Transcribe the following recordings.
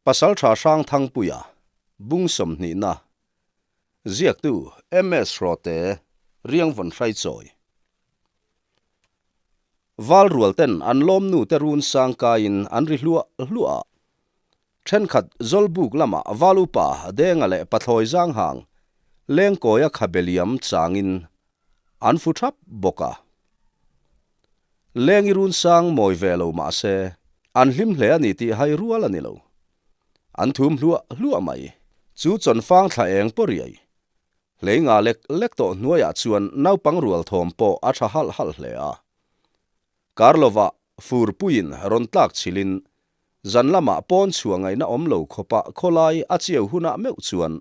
Pasaltha Hrangthangpuia, Bung sawmhnihna, Ziaktu MS Hrawte, Riangvawn Hraichawi. Val rual ten an lawmnu te run sang kaiin an ri hluah hluah a. Thenkhat Zawlbuk lamah Val upa Denga leh Pathlawi Zanghang lengkawia khabe liam changin an fu thap bawk a. Lengi run sang mawi ve lo mah se, an hlim hle a ni tih hai rual a ni lo. An thum hluah hluah mai. Chu chawnfang thla eng pawh riai. Hlei nga lek lek tawh hnuaiah chuan naupang rual thawm pawh a tha halh halh hle a. Kar lovah furpuiin rawn tlak chhilhin zan lamah pawn chhuah ngaihna awm lo khawpa khawlai a chiau hunah meuh chuan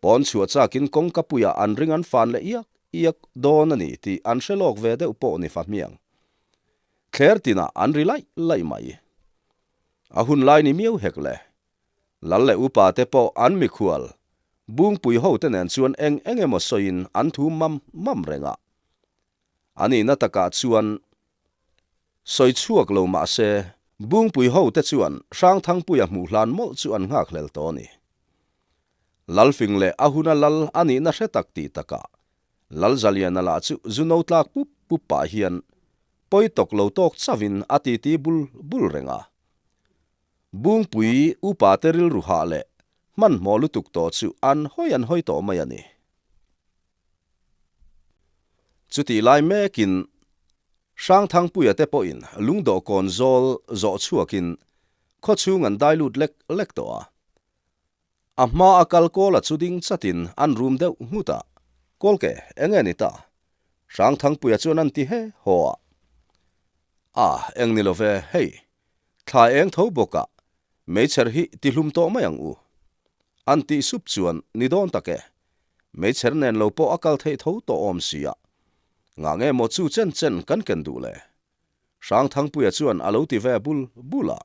pawn chhuah chakin kawngka puiah an ring an fan leh iak iak dawn a ni tih an hre lawk ve deuh pawh ni fa hmiang. Thler tinah an ri laih laih mai. A hun lai ni miau hek le. Lal leh upa te pawh an mikhual Bungpui ho te nen chuan eng eng emaw sawiin an thu mam mam reng a. A nihna takah chuan sawi chhuak lo mah se, Bungpui ho te chuan Hrangthangpuia hmuh hlan mawlh chu an nghak hlel tawh a ni. Lalfing leh a huna lal a nihna hre tak tih takah Lalzaliana lah chu zu no tlak pup pup pah hian pawi tawk lo tawk chauhin a titi bul bul reng a. Bungpui upa te rilru hah leh hmanhmawh lutuk tawh chu an hawi an hawi tawh mai a ni. Chutih lai mekin Hrangthangpuia te pawhin lungdawhkawn zawl zawh chhuakin khawchhung an dai lut lek lek tawh a. A hma a kal kawla chu ding chatin an rum deuh nghut a, Kawlke, enge ni ta? Hrangthangpuia chuan an ti he haw a. A, eng ni lo ve, hei, thla eng tho bawkah meichher hi ti hlum tawh mai ang u. An tih sup chuan ni dawn tak e, Meichher nen lo pawh a kal theih tho tawh awm si a, ngah nge maw chu chen chen kan ken duh le? Hrangthangpuia chuan a lo ti ve bul bul a.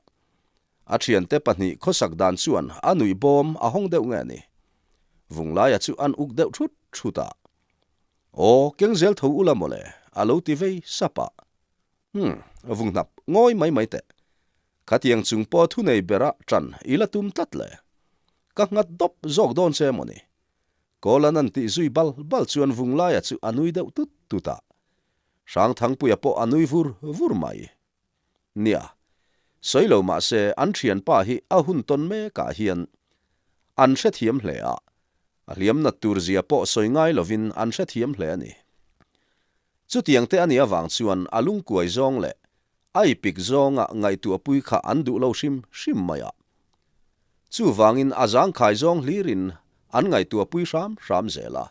A thiante pahnih khawsak dan chuan a nuih bawm a hawng deuh nge ni? Vunglaia chu an uk deuh thut thut a. Aw, keng zel tho ula mawle, a lo ti vei sap a. Umm, vunghnap ngawi mai mai teh. Khatiang chung pawh thunei bera ṭan i la tum tlat le. Ka nghat dawp zawk dawn che emaw ni? Kawlan an tih zui bal bal chuan Vunglaia chu a nui deuh tut tut a. Hrangthangpuia pawh a nui vur vur mai. Nia, sawi lo mah se an thianpa hi a hun tawn mekah hian an hrethiam hle a, a hliam nat tur zia pawh sawi ngai lovin an hrethiam hle a ni. Chutiang te a nih avang chuan a lungkuai zawng leh a ipik zawnga ngaihtuahpui kha an duh lo hrim hrim mai a. Chuvangin a zangkhai zawng hlirin an ngaihtuahpui hram hram zel a.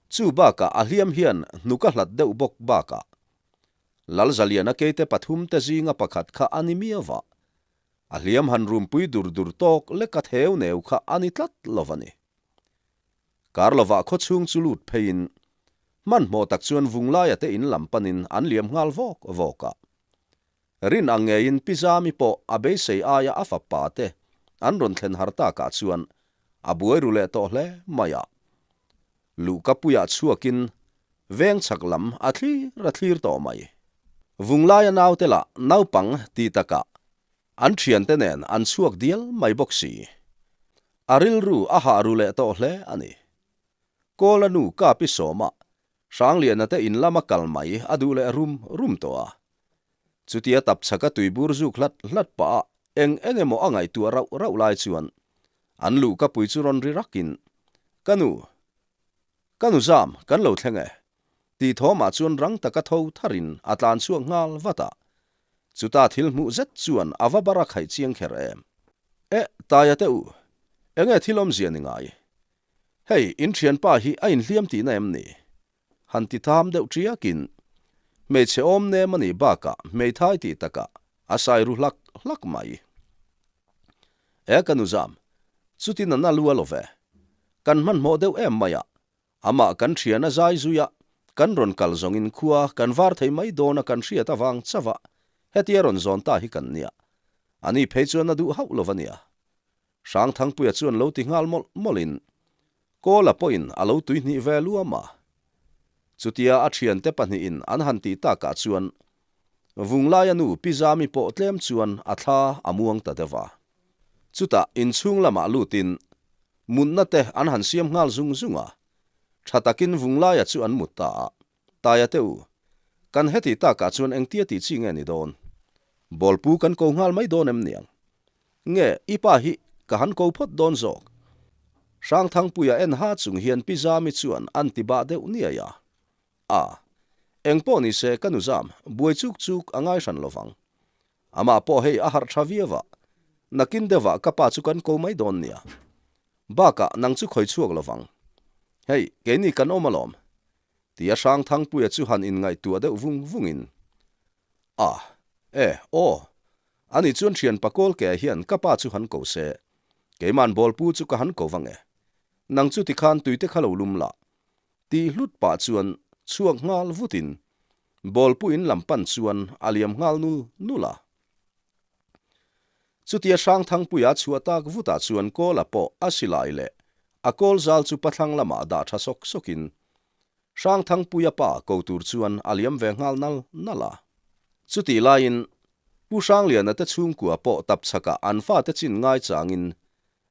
Chu bakah a hliam hian hnuk a hlat deuh bawk bakah Lalzaliana keite pathum te zinga pakhat kha a ni miau va, a hliam han rumpui dur dur tawk lek a theu neu kha a ni tlat lo va ni. Kar lovah khawchhung chu lut pheiin hmanhmawh tak chuan Vunglaia te in lam panin an liam nghal vawk vawk a. Rin ang ngeiin Pi Zami pawh a beisei aia a fapa te an rawn thlen har takah chuan a buai ru leh tawh hle mai a. Luhka puiah chhuakin veng chhak lam a thlir a thlir tawh mai. Vunglaia naute lah naupang ti takah an thiante nen an chhuak dial mai bawk si. A rilru a hah ru leh tawh hle a ni. Kawla nu Kapi Sawma, Hrangliana te in lama kal mai a duh leh rum rum tawh a. Chutia tapchhaka tuibur zuk hlat hlat pah a eng eng emaw a ngaihtuah rauh rauh lai chuan an luhkapui chu rawn ri rakin, Ka nu, ka nu zam kan lo thleng e, tih thawmah chuan rang taka tho tharin a tlan chhuak nghal vat a. Chuta thil hmuh zet chuan a va bar a khaih chiang kher em. Eh, Taia te u, enge thil awmzia ni ngai? Hei, in thianpa hi a inhliam tihna em ni? Han ti tham deuh ṭiakin, hmeichhe awm nem a nih bakah hmeithai tih takah a sai ru hlak hlak mai. E ka nu zam, chutin a na lu a lo ve. Kan hmanhmawh deuh em mai a, amah kan thian a zai zui a, kan rawn kal zawngin khua kan var thei mai dawn a kan hriat avang chauh a, hetia rawn zawn ta hi kan nia. Ani phei chuan a duh hauh lo va nia. Hrangthangpuia chuan lo ti nghal mawlh mawlhin Kawla pawhin a lo tuihnih ve luam a. Chutia a thiante pahnihin an han tih takah chuan Vunglaia nu Pi Zami pawh tlem chuan a thla a muang ta deuh a. Chutah inchhung lamah lutin mutna te an han siam nghal zung zung a, tha takin Vunglaia chu an mut ta a. Taia te u, kan heti takah chuan engtia tih chi nge ni dawn? Bawlpu kan ko nghal mai dawn em niang? Nge i pa hi ka han ko phawt dawn zawk? Hrangthangpuia en ha chung hian Pi Zami chuan an ti bah deuh niai a. A, engpawh ni se ka nu Zam, buai chuk chuk a ngai hran lovang. Amah pawh hei a harh tha viau a, nakin deuhah ka pa chu kan ko mai dawn nia. Bakah nang chu khawi chhuak lovang. Hei, keini kan awm alawm. Tia Hrangthangpuia chu han inngaihtuah deuh vung vungin, A, e, aw, ani chuan thian pakawl ke hian ka pa chu han ko se, keiman bawlpu chu ka han ko vang e. Nang chu tikhan tuite kha lo lum lah. Tih hlut pah chuan chhuak nghal vutin bawlpu in lam pan chuan a liam nghal nul nul a. Chutia Hrangthangpuia chhuah tak vutah chuan Kawla pawh a silai leh a kawl zal chu pathlang lamah dah tha sawk sawkin Hrangthangpuia pa ko tur chuan a liam ve nghal nal nal a. Chutih laiin Pu Hrangliana te chhungkua pawh tapchhakah an fate chin ngaichangin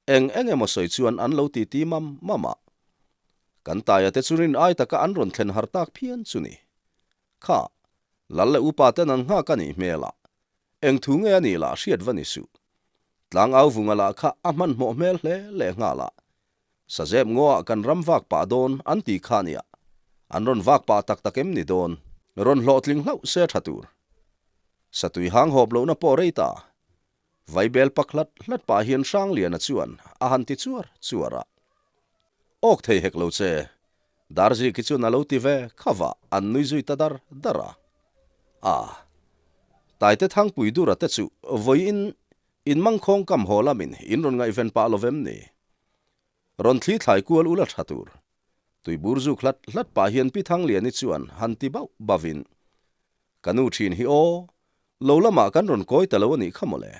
Eng eng emaw sawi chuan an lo titi mam mam a. Kan taia te chu rin ai taka an rawn thlen har tak phian chu ni. Kha, Lal leh upa ten an nghak a nih hmel a, eng thu nge a nih lah hriat va ni suh. Tlangau vunga lah kha a hmanhmawh hmel hle leh nghal a. Sazep ngaw ah kan ram vak pah dawn an ti kha nia. An rawn vak pah tak tak em ni dawn? Rawn hlawhtling hlauh se tha tur. Satui hang hawp lohna pawh rei ta. Vaibel pak hlat hlat pah hian Hrangliana chuan a han ti chuar chuar a. Awk thei hek lo che, Darziki chuan a lo ti ve kha va an nui zui ta dar dar a. A, Taite Thangpui Dura te chu vawiin in mangkhawng kam haw lamin in rawn ngaihven pah lo vem ni? Rawn thli thlai kual ula tha tur. Tuibur zuk hlat hlat pah hian Pi Thangliani chuan han ti bauh bauhin, Ka nu thin hi aw, lo lamah kan rawn kawi ta lo a nih kha mawle.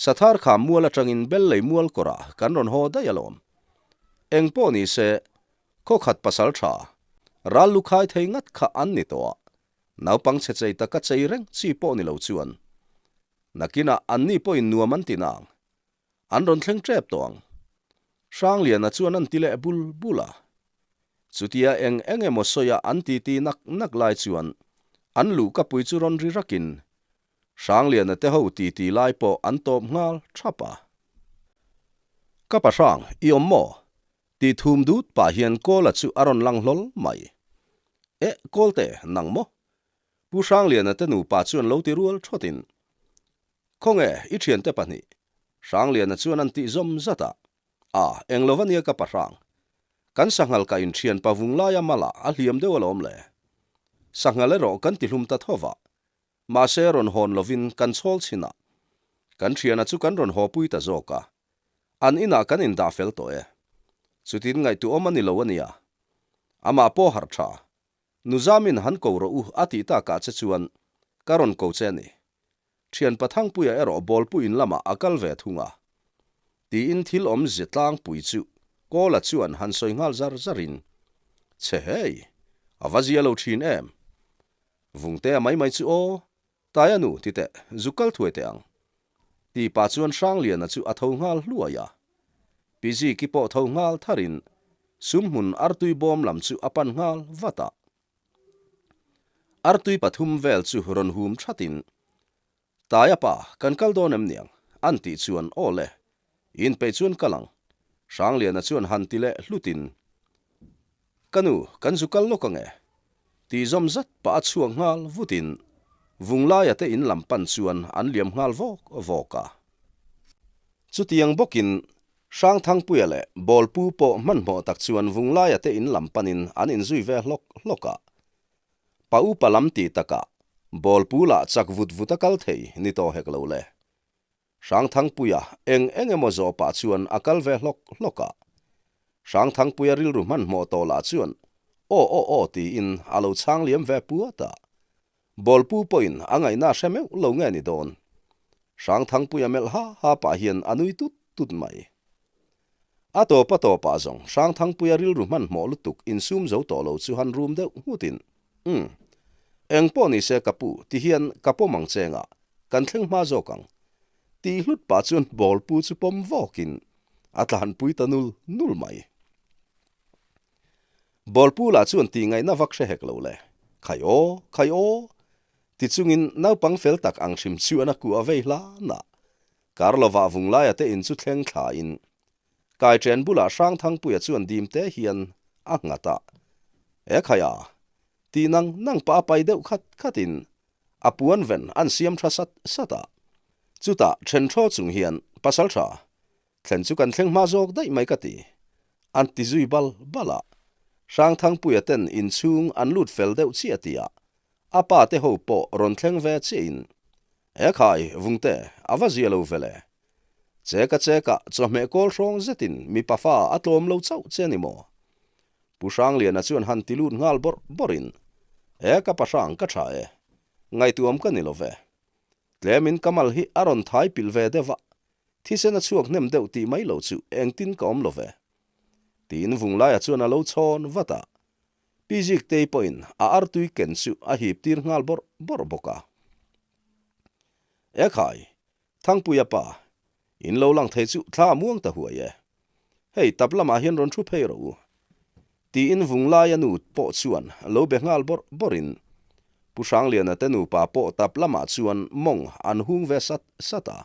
Sathar kham mual atangin bel lei mual kawrah kan rawn haw daih alawm. Eng pawh ni se, khaw khat pasal tha, ral lu khai thei ngat kha an ni tawh a, naupang chhe chei taka chei reng chi pawh ni lo chuan. Nakinah anni pawhin nuam an ti nang. An rawn thleng tep tawh ang. Hrangliana chuan an ti leh bul bul a. Chutia eng eng emaw sawia an titi nak nak lai chuan an luhkapui chu rawn ri rakin Hrangliana te ho titi lai pawh an tawp nghal thap a. Ka pa Hrang, i awm maw? Tih thum dut pah hian Kawla chu a rawn lang hlawl mai. Eh, Kawlte, nang maw? Pu Hrangliana te nupa chuan lo ti rual thawtin Khawnge, i thiante pahnih? Hrangliana chuan an tih zawm zat a. A, eng lo ania ka pa Hrang. Kan sanghal ka inthian pa vung laia malah a hliam deuh alawm le. Sanghal erawh kan ti hlum ta tho va. Mahse rawn hawn lovin kan chhawl chhin a. Kan thiana chu kan rawn haw pui ta zawk a. An inah kan indah fel tawh e. Chutin ngaihtuahawm a ni lo ania. Amah pawh harh tha. Nuzamin han ko rawh u a tih takah che chuan ka rawn ko che a ni. Thian Pathangpuia erawh bawlpu in lamah a kal ve thung a. Tiin thil awmzia tlangpui chu Kawla chuan han sawi nghal zar zarin, Chhe hei, a va zia lo thin em? Vungtea mai mai chu aw, Taia nu ti teh, zu kal thuai teh ang. Ti pah chuan Hrangliana chu a tho nghal hluai a. Pi Ziki pawh tho nghal tharin sumhmun artui bawm lam chu a pan nghal vat a. Artui pathum vel chu rawn hum thatin, Taia pa, kan kal dawn em niang? an tih chuan aw le, inpeih chuan kal ang. Hrangliana chuan han ti leh hlutin, Ka nu, kan zu kal lawk ange. Tih zawm zat pah a chhuak nghal vutin Vunglaia te in lam pan chuan an liam nghal vawk vawk a. Chutiang bawkin Hrangthangpuia leh Bawlpu pawh hmanhmawh tak chuan Vunglaia te in lam panin an inzui ve hlawk hlawk a. Pa upa lam tih takah Bawlpu lah chak vut vut a kal thei ni tawh hek lo le. Hrangthangpuia eng eng emaw zawh pah chuan a kal ve hlawk hlawk a. Hrangthangpuia rilru hmanhmawh tawh lah chuan aw aw aw tiin a lo chhang liam ve puat a. Bawlpu pawhin a ngaihna hre meuh lo nge ni dawn. Hrangthangpuia melh ha ha pah hian a nui tut tut mai. A tawp a tawpah zawng Hrangthangpuia rilru hmanhmawh lutuk insum zo tawh lo chu han rum deuh nghutin, Umm. Eng pawh ni se ka pu, ti hian ka pawm ang che nga, kan thleng hma zawk ang. Tih hlut pah chuan bawlpu chu pawm vawkin a tlanpui ta nul nul mai. Bawlpu lah chuan tih ngaihna vak hre hek lo le. Khai aw, khai aw! Ti chungin naupang fel tak ang hrim chuan a kuah vei hlan a. Kar lovah Vunglaia te in chu thleng thlain Kaiṭen bulah Hrangthangpuia chuan dim te hian a nghat a. E khai a! Tih nang nang pah a pai deuh khat khatin A puan ven an siam tha sat sat a. Chutah then thaw chung hian pasal tha thlen chu kan thleng hma zawk daih mai ka ti. An ti zui bal bal a. Hrangthangpuia ten inchhung an lut fel deuh chiah tih ah a pa te ho pawh rawn thleng ve chiah in, E khai, Vungte, a va zia lo ve le. Cheka cheka chawhmeh kawl hrawng zetin mipa fa a tlawm lo chauh che ni maw? Pu Hrangliana chuan han ti lut nghal bawrh bawrhin, E ka pa Hrang ka tha e, ngaihtuam ka ni lo ve. Tlemin ka mal hi a rawn thai pilh ve deuh a, thisen a chhuak hnem deuh tih mai lo chu engtin ka awm lo ve. Tiin Vunglaia chuan a lo chhawn vat a, Pi Ziktei pawhin a artui ken chu a hip tir nghal bawrh bawrh bawk a. E khai, Thangpuia pa, in lo lang thei chu thla a muang ta huai e. Hei, tap lamah hian rawn thu phei rawh u. Tiin Vunglaia nu pawh chuan lo be nghal bawrh bawrhin Pu Hrangliana te nupa pawh tap lamah chuan mawng an hung ve sat sat a.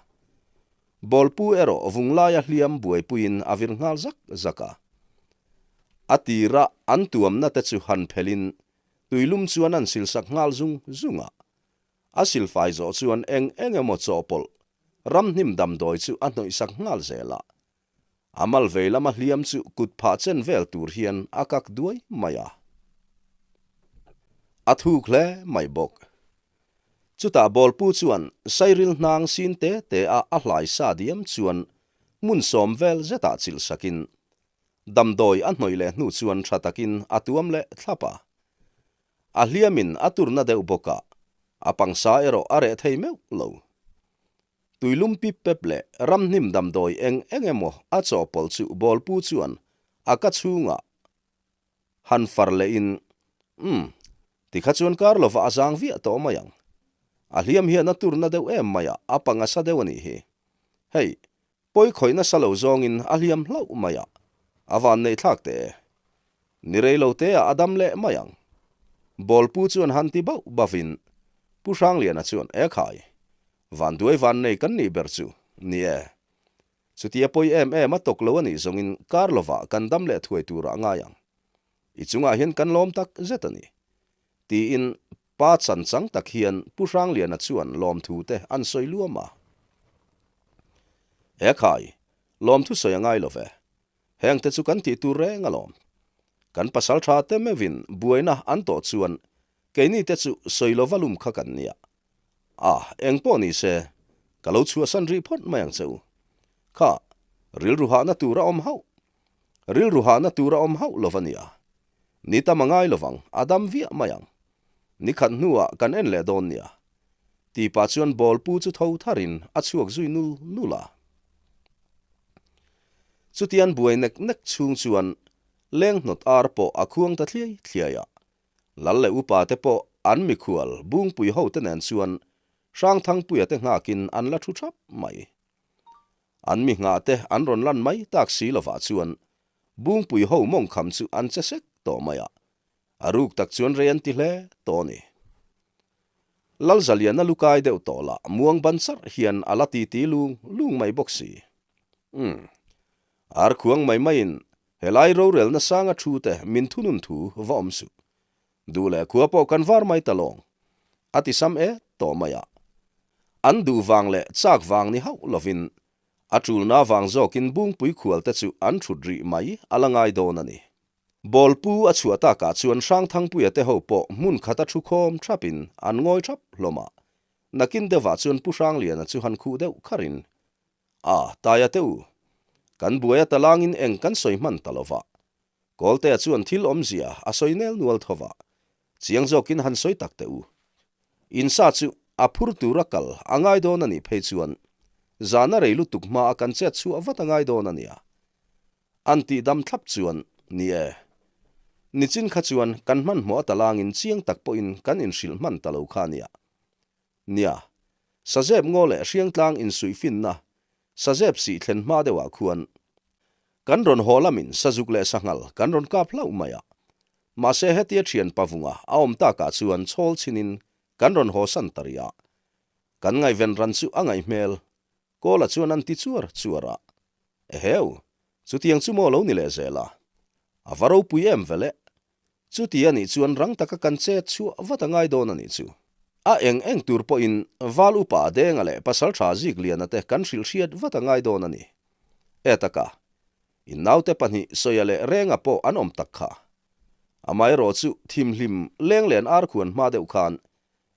Bawlpu erawh Vunglaia hliam buaipuiin a vir nghal zak zak a. A tira an tuamna te chu han phelhin tuilum chuan an silsak nghal zung zung a. A silfai zawh chuan eng eng emaw chawhpawlh ramhnim damdawi chu a hnawihsak nghal zel a. A mal vei lama hliam chu kut phah chen vel tur hian a kak duai mai a. A thuk hle mai bawk. Chutah bawlpu chuan sairil hnang sin te te a a hlai sa diam chuan hmun sawm vel zetah chilh sakin damdawi a hnawih leh hnu chuan tha takin a tuam leh thlap a. A hliamin a turna deuh bawk a, a pangsa erawh a reh thei meuh lo. Tuilum pip pep leh ramhnim damdawi eng eng emaw a chawhpawlh chu bawlpu chuan a ka chhungah han far lehin, Umm, tikha chuan kar lovah a zang viah tawh mai ang. A hliam hian a turna deuh em mai a, a pang a sa deuh a nih hi. Hei, Pawi khawih nasa lo zawngin a hliam hlauh mai a, a van neih thlak teh e. Ni rei lo te ah a dam leh mai ang. Bawlpu chuan han ti bauh bauhin Pu Hrangliana chuan E khai, vanduai van nei kan nih ber chu, ni e. Chutia pawi em em a tawk lo a nih zawngin kar lovah kan dam leh thuai turah ngai ang. I chungah hian kan lawm tak zet a ni. Tiin pa chan chang tak hian Pu Hrangliana chuan lawmthu te an sawi luam a. E khai, lawmthu sawi a ngai lo ve. Heng te chu kan tih tur reng alawm. Kan pasal tha te meuhin buaina an tawh chuan keini te chu sawi lova lum kha kan nia. A, eng pawh ni se, ka lo chhuahsan rih phawt mai ang che u. Kha, rilru hahna tur a awm hauh. Rilru hahna tur a awm hauh lo va nia. Ni tam a ngai lovang, a dam viah mai ang. Ni khat hnuah kan en leh dawn nia. Ti pah chuan ball pu chu tho tharin a chhuak zui nul nul a. Chutian buai nek nek chhung chuan leng hnawt ar pawh a khuang ta thliai thliai a. Lal leh upa te pawh an mikhual Bungpui ho te nen chuan Hrangthangpuia te nghakin an la thu thap mai. An mi nghah te an rawn lan mai tak si lovah chuan Bungpui ho mawngkham chu an che sek tawh mai a, a ruk tak chuan rei an ti hle tawh a ni. Lalzaliana lukai deuh tawh lah muang ban charh hian a la titi lung lung mai bawk si. Umm. Ar khuang mai maiin helai rorelna sanga thu te min thunun thu va awm suh. Duh leh khua pawh kan var mai ta lawng. A ti sam e tawh mai a. An duh vang leh chak vang ni hauh lovin a tulna vang zawkin Bungpui khual te chu an thut rih mai a la ngai dawn a ni. Bawlpu a chhuah takah chuan Hrangthangpuia te ho pawh hmun khata thu khawm thapin an ngawi thap hlawm a. Nakin deuhah chuan Pu Hrangliana chu han khuh deuh kharin, A, Taia te u, kan buai a talangin eng kan sawi hman ta lova. Kawltea chuan thil awmzia a sawi nel nual tho va, chiang zawkin han sawi tak teh u. Insa chu a phur tura kal a ngai dawn a nih phei chuan zan a rei lutuk hma a kan chet chhuah vat a ngai dawn a nia. An tih dam thlap chuan, Ni e. Nichin kha chuan kan hmanhmawh a talangin chiang tak pawhin kan inhrilh hman ta lo kha a nia. Nia. Sazep ngaw leh Hriangtlang insuihfinna Sazep sih thlen hma deuhah khuan kan rawn haw lamin sazuk leh sanghal kan rawn kap hlauh mai a. Mahse hetia thian pavunga a awm takah chuan chhawl chhinin kan rawn haw san ta rih a. Kan ngaihven ran chu a ngaih hmel. Kawla chuan an ti chuar chuar a. Eheu, chutiang chu maw lo ni leh zel a? A va ropui em vele. Chuti a nih chuan rang taka kan chet chhuah vat a ngai dawn a nih chu. A eng eng tur pawhin Val Upa Denga leh Pasaltha Zikliana te kan hrilh hriat vat a ngai dawn a ni. E taka, in naute pahnih Sawia leh Renga pawh an awm tak kha. Amaherawh chu thimhlim lenglen arkhuan hma deuh khan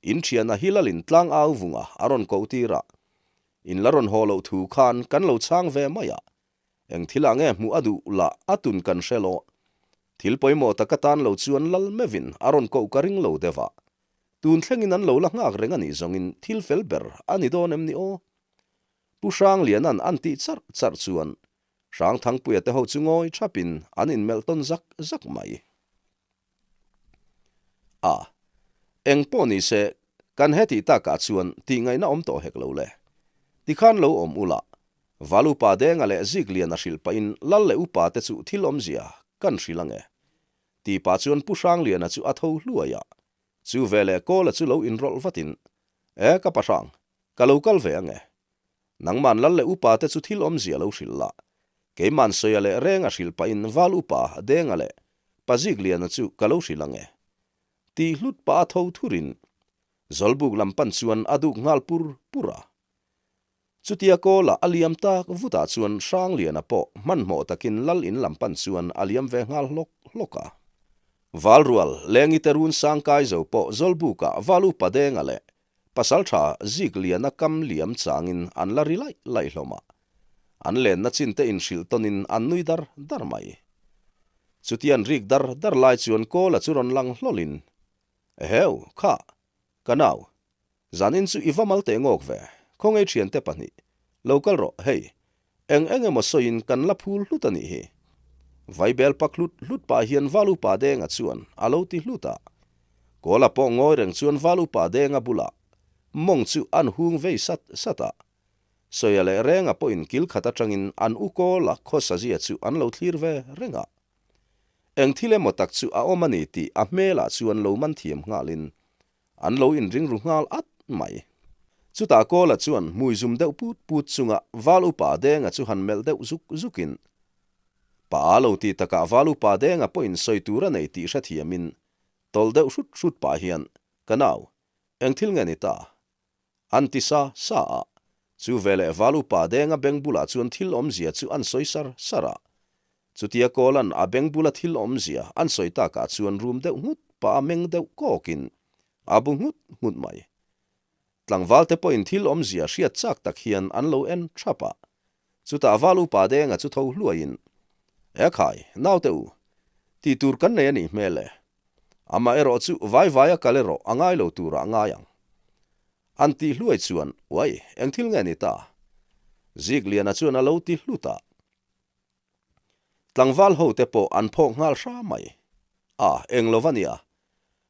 in thiana Hilalin tlang au vunga a rawn koh tir a, in la rawn haw loh thu khan kan lo chhang ve mai a, Eng thil ah nge hmuh a duh lah a tun kan hre lo. Thil pawimawh tak atan lo chuan lal meuhin a rawn koh ka ring lo deuh a. Tun thlengin an lo la nghak reng a nih zawngin thil fel ber a ni dawn em ni aw? Pu Hrangliana'n an tih charh charh chuan Hrangthangpuia te ho chu ngawi thapin an inmelh tawn zak zak mai. A, eng pawh ni se, kan hetih takah chuan tihngaihna awm tawh hek lo le. Tikhan lo awm ula, Val upa Denga leh Zikliana hrilh pahin Lal leh upa te chu thil awmzia kan hrilh ange. Ti pah chuan Pu Hrangliana chu a tho hluai a, chu veleh Kawla chu lo inrawlh vatin, E ka pa Hrang, ka lo kal ve ange. Nangman lal leh upa te chu thil awmzia lo hrilh la. Keiman Sawia leh Renga hrilh pahin Val upa Denga leh Pazikliana chu ka lo hrilh ange. Tih hlut pah a tho thurin Zawlbuk lam pan chuan a duk nghal pur pur a. Chutia kawla a liam tak vutah chuan Hrangliana pawh hmanhmawh takin lal in lam pan chuan a liam ve nghal hlawk hlawk a. Valrual Lengite run sang kai zo pawh Zawlbukah Val upa Denga leh Pasalṭha Zikliana kam liam changin an la ri laih laih hlawm a, an lenna chin te inhrilh tawnin an nui dar dar mai. Chuti an rik dar dar lai chuan Kawla chu rawn lang hlawlin, Eheu, kha, ka nau, zanin chu i va mal teh ngawk ve, khawngaih ṭhiante pahnih, lo kal rawh, hei, Eng eng emaw sawiin kan la phul hlut a nih hi. Vaibel pak hlut hlut pah hian Val Upa Denga chuan a lo ti hlut a. Kawla pawh ngawi reng chuan Val Upa Denga bulah mawng chu an hung vei sat sat a. Sawia leh Renga pawhin kil khat atangin an u Kawla khawsazia chu an lo thlir ve reng a. Eng thil emaw tak chu a awm a ni tih a hmelah chuan lo man thiam nghalin An lo inring ru nghal at mai. Chutah Kawla chuan hmui zum deuh put put chunga Val Upa Denga chu han melh deuh zuk zukin, Pa lo ti takah Val Upa Denga pawhin sawi tur a nei tih hrethiamin tawlh deuh hrut hrut pah hian, Ka nau, eng thil nge ni ta? An ti sa sa a. Chu veleh Val Upa Denga beng bulah chuan thil awmzia chu an sawi sar sar a. Chutia Kawla'n a beng bula thil awmzia an sawi takah chuan rum deuh nghut pah a meng deuh kawkin a bu nghut nghut mai. Tlangvalte pawhin thil awmzia hriat chak tak hian an lo en thap a. Chutah Val Upa Denga chu tho hluaiin, E khai, naute u, tih tur kan nei a nih hmel e. Amah erawh chu vai vaia kal erawh a ngai lo turah a ngai ang. An tih hluai chuan, Uai, eng thil nge ni ta? Zikliana chuan a lo ti hlut a. Tlangval ho te pawh an phawk nghal hra mai. A, eng lo va nia.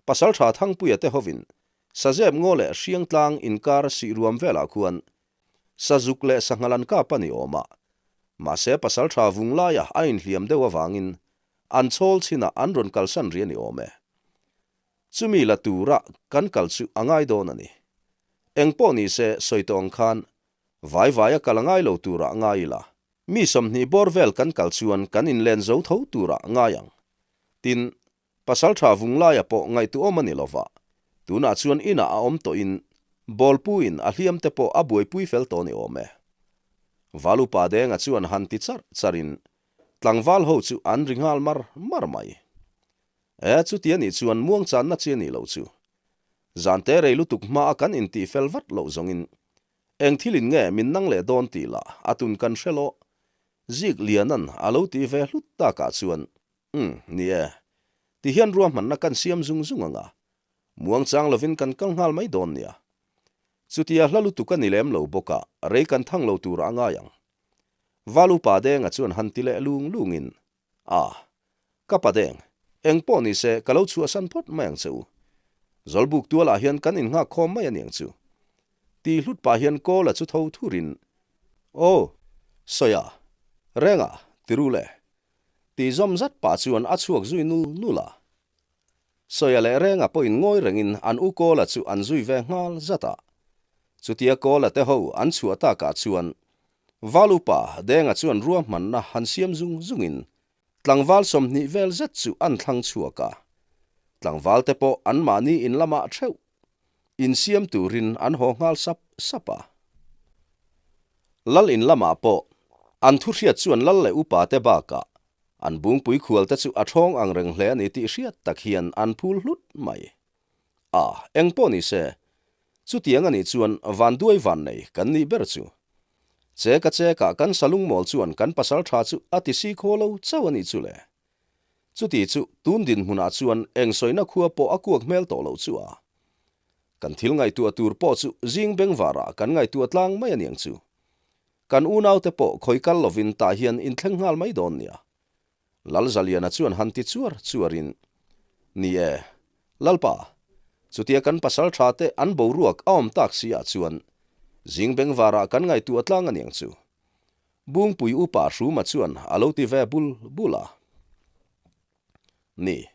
Pasaltha Thangpuia te hovin Sazep ngaw leh Hriangtlang inkar sih ruam velah khuan Sazuk leh Sanghal an kap a ni awm a. Mahse Pasaltha vung laia a inhliam deuh avangin an chhawl chinah an rawn kalsan rih a ni awm e. Chumi la tura kan kal chu a ngai dawn a ni. Eng pawh nise sawi tawh ang khan vai vaia kal a ngai lo turah ngai ila. Mi 20 bawr vel kan kal chuan kan inlen zo tho turah ngai ang. Tin, Pasaltha Vunglaia pawh ngaihtuahawm a ni lova, tunah chuan inah a awm tawhin Bawlpuiin a hliam te pawh a buaipui fel tawh ni awm e. Valupa Denga chuan han ti charh charhin tlangval ho chu an ri nghal mar mar mai. E, chuti a nih chuan muangchanna chi a nih loh chu. Zante rei lutuk hmaa kan intih fel vat loh zawngin Eng thilin nge min nang leh dawn tih lah a tun kan hre lo. Zik Lianan a lo tih ve hlut takah chuan, Umm, ni e. Ti hian ruahmanna kan siam zung zung ang a. Muang chang lovin kan kal nghal mai dawn nia. Chutia hla lutuk a ni lem lo bawk a, rei kan thang lo turah a ngai ang. Val upa Denga chuan han ti leh lung lungin, A, ka pa deng, eng pawh ni se ka lo chhuahsan phawt mai ang che u. Zawlbuk tualah hian kan innghak khawm mai a niang chu. Tih hlut pah hian Kawla chu tho thurin, Aw, Sawia, Renga, ti ru le. Tih zawm zat pah chuan a chhuak zui nul nul a. Sawia leh Renga pawhin ngawi rengin an u Kawla chu an zui ve nghal zat a. Chutia Kawla te ho an chhuah takah chuan Val upa Denga chuan ruahmanna han siam zung zungin tlangval 20 vel zet chu an thlang chhuak a. Tlangval te pawh anmahni in lamah theuh insiam turin an haw nghal sap sap a. Lal in lamah pawh an thu hriat chuan lal leh upa te bakah an bungpui khual te chu a thawng ang reng hle a ni tih hriat tak hian an phul hlut mai. A, eng pawh ni se, chutiang a nih chuan vanduai vannei kan nih ber chu. Cheka chekah kan salungmawl chuan kan pasal tha chu a ti si khaw lo chauh a nih chu le. Chuti chu tun dinhmunah chuan eng sawina khua pawh a kuak hmel tawh loh chu a. Kan thil ngaihtuah tur pawh chu zing bengvarah kan ngaihtuah tlang mai aniang chu. Kan unaute pawh khawi kal lovin tah hian inthleng nghal mai dawn nia. Lalzaliana chuan han ti chuar chuarin, Ni e, Lalpa, chutia kan pasal tha te an boruak a awm tak si ah chuan zing bengvarah kan ngaihtuah tlang aniang chu. Bungpui upa Hruma chuan a lo ti ve bul bul a. Ni,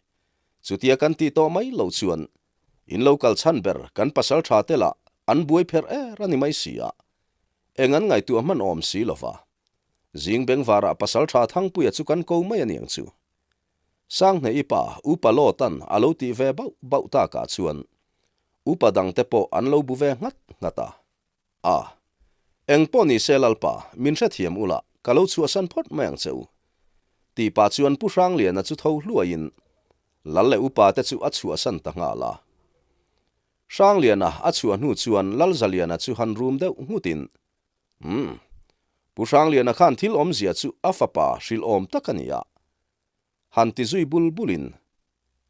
chutia kan tih tawh mai lo chuan in lo kal chhan ber kan pasal tha te lah an buai pherh er a ni mai si a, eng an ngaihtuah hman awm si lo va. Zing bengvarah pasal tha Thangpuia chu kan ko mai aniang chu. Sanghne-i pa Upa Lawtan a lo tih ve bauh bauh takah chuan upa dangte pawh an lo bu ve nghat nghat a. A, eng pawh ni se Lalpa, min hrethiam ula, ka lo chhuahsan phawt mai ang che u. Tih pah chuan Pu Hrangliana chu tho hluaiin Lal leh upa te chu a chhuahsan ta nghal a. Hrangliana a chhuah hnu chuan Lalzaliana chu han rum deuh nghutin, Umm, Pu Hrangliana khan thil awmzia chu a fapa hrilh awm tak a ni a. Han ti zui bul bulin,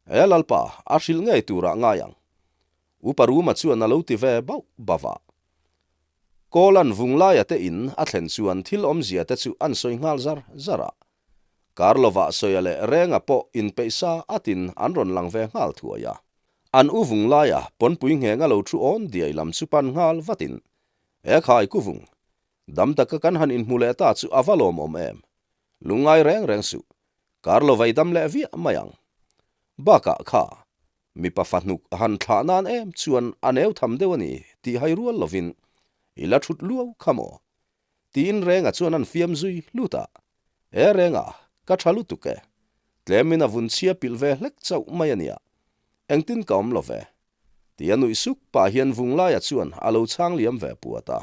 E Lalpa, a hrilh ngei turah ngai ang. Upa Ruma chuan a lo ti ve bauh bauh a. Kawlan Vunglaia te in a thlen chuan thil awmzia te chu an sawi nghal zar zar a. Kar lovah Sawia leh Renga pawh inpeih sa atin an rawn lang ve nghal thuai a. An u Vunglaia pawnpui ngheng a lo thu awn diai lam chu pan nghal vatin, E khai Kuvung, dam taka kan han inhmu leh ta chu a va lawmawm em? Lungngai reng reng suh, kar lo vai dam leh viah mai ang. Bakah kha, mipa fahnuk a han thlah nan em chuan a neu tham deuh a ni tih hai rual lovin i la thut luau kha maw? Tiin Renga chuan an fiam zui hlut a. E Renga, ka tha lutuk e. Tlemin a vun chhia pilh ve hlek chauh mai a nia. Engtin ka awm lo ve. Tia nuih suk pah hian Vunglaia chuan a lo chhang liam ve puat a.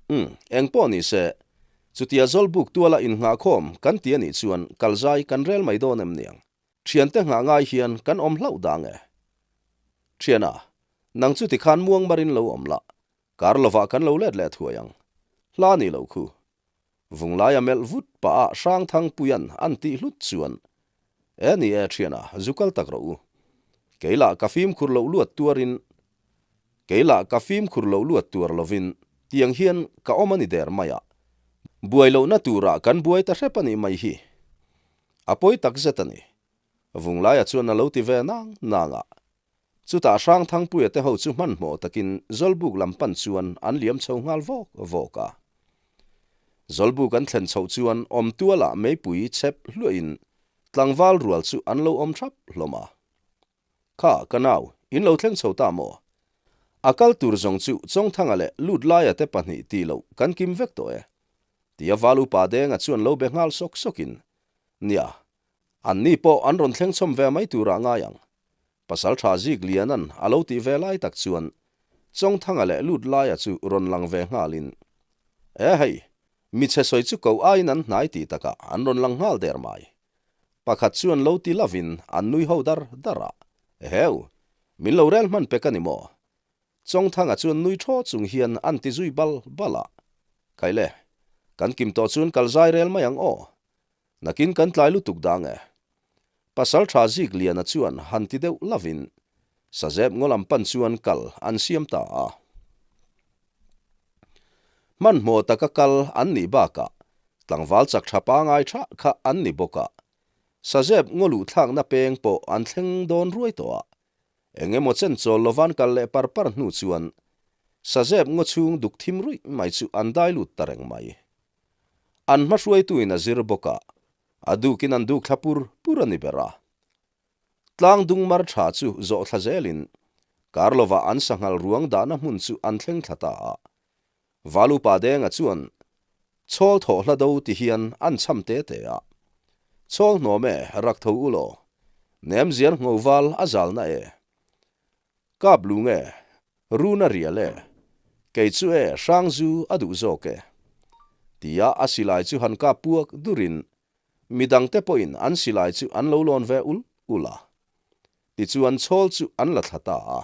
Umm, eng pawh ni se, chutia Zawlbuk tuala innghahkhawm kan ti a nih chuan kalzai kan rel mai dawn em niang? Thiante nghah ngai hian kan awm hlauh dang e. Thiana, nang chu tikhan muang marin lo awm la, kar lovah kan lo let leh thuai ang. Hla ni lo khu. Vunglaia melh vut pah ah Hrangthangpuia'n an tih hlut chuan, E ni e thiana, zu kal tak rawh u. Kei lah ka fimkhur loh luat tuarin Kei lah ka fimkhur loh luat tuar lovin tiang hian ka awm a ni der mai a. Buai lohna turah kan buai ta hrep a nih mai hi. A pawi tak zet a ni. Vunglaia chuan a lo ti ve nang nang a. Chutah Hrangthangpuia te ho chu hmanhmawh takin Zawlbuk lam pan chuan an liam chho nghal vawk vawk a. Zawlbuk an thlen chhoh chuan awmtualah meipui chhep hluahin tlangval rual chu an lo awm thap hlawm a. Kha, ka nau, in lo thleng chho ta maw? A kal tur zawng chu Chawngthanga leh Lutlaia te pahnih tih loh kan kim vek tawh e. Tia Val Upa Denga chuan lo be nghal sawk sawkin, Nia, anni pawh an rawn thleng chhawm ve mai turah ngai ang. Pasal tha Zik Lianan a lo tih ve lai tak chuan Chawngthanga leh Lutlaia chu rawn lang ve nghalin, E hei, mi chhe sawi chu ko aiin an hnai tih takah an rawn lang nghal der mai. Pakhat chuan lo ti lovin an nui ho dar dar a, Eheu, min lo rel hman pek a ni maw? Chawngthanga chuan nui thaw chung hian an ti zui bal bal a, Khaile, kan kim tawh chuan kal zai rel mai ang aw. Nakin kan tlai lutuk dang e. Pasal tha zik liana chuan han ti deuh lovin Sazep ngaw lam pan chuan kal an siam ta a. Hmanhmawh taka kal an nih bakah tlangval chak tha pangai tha kha an ni bawk a, Sazep ngaw luh thlakna peng pawh an thleng dawn ruai tawh a. Eng emaw chen chawl lovan kal leh par par hnu chuan. Sazep ngaw chhung duk thim ruih mai chu an dai lut ta reng mai. An hma hruaituin a zir bawk a, a dukin an duk thla pur pur a ni ber a. Tlang dung mar tha chu zawh thla zelin kar lovah an sanghal ruang dahna hmun chu an thleng thla ta a. Valupa Denga chuan chhawl thawh hla do ti hian an cham te te a. Chhawl hnawm e, rak tho u law. Nem ziar ngho val a zalna e. Kap lung e, run a rial e, kei chu e hrang zu a duh zawk e. Tia a silai chu han kap puak durin midangte pawhin an silai chu an lo lawn ve ul ul a. Tichuan chhawl chu an la thla ta a.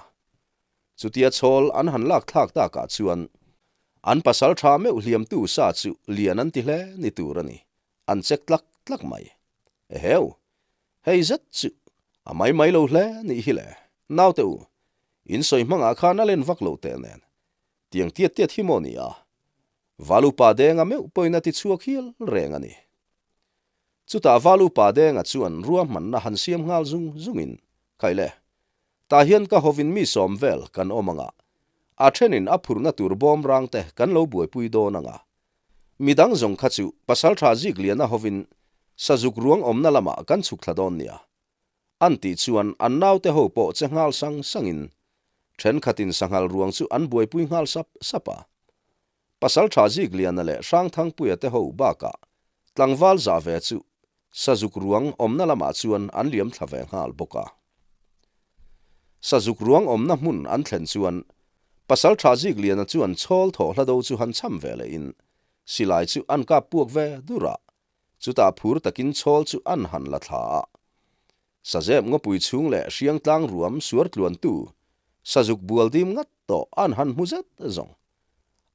Chutia chhawl an han lak thlak takah chuan an pasal tha meuh hliamtu sa chu lian an ti hle ni tur a ni, an check tlak tlak mai. Eheu! Hei zet chu a mai mai lo hle nih hi le. Naute u, in sawi hmangah khan a len vak lo teh nen. Tiang tiat tiat hi maw ni a? Valupa Denga meuh pawhin a ti chhuak hial reng a ni. Chutah Valupa Denga chuan ruahmanna han siam nghal zung zungin, Khai le, tah hian ka hovin mi sawm vel kan awm anga, a thenin a phurna tur bawm rang te kan lo buaipui dawn anga, Midang zawng kha chu Pasaltha Zikliana hovin Sazuk ruang awmna lamah kan chhuk thla dawn nia. An tih chuan an naute ho pawh che nghal sang sangin thenkhatin sanghal ruang chu an buaipui nghal sap sap a. Pasaltha Zikliana leh Hrangthangpuia te ho bakah tlangval zah ve chu Sazuk ruang awmna lamah chuan an liam thla ve nghal bawk a. Sazuk ruang awmna hmun an thlen chuan Pasaltha Zikliana chuan chhawl thawh hla do chu han cham ve lehin silai chu an kap puak ve dur a, chutah phur takin chhawl chu an han la thla a. Sazep ngawpui chhung leh hriangtlang ruam suar tluantu Sazuk bual dim ngat tawh an han hmu zet zawng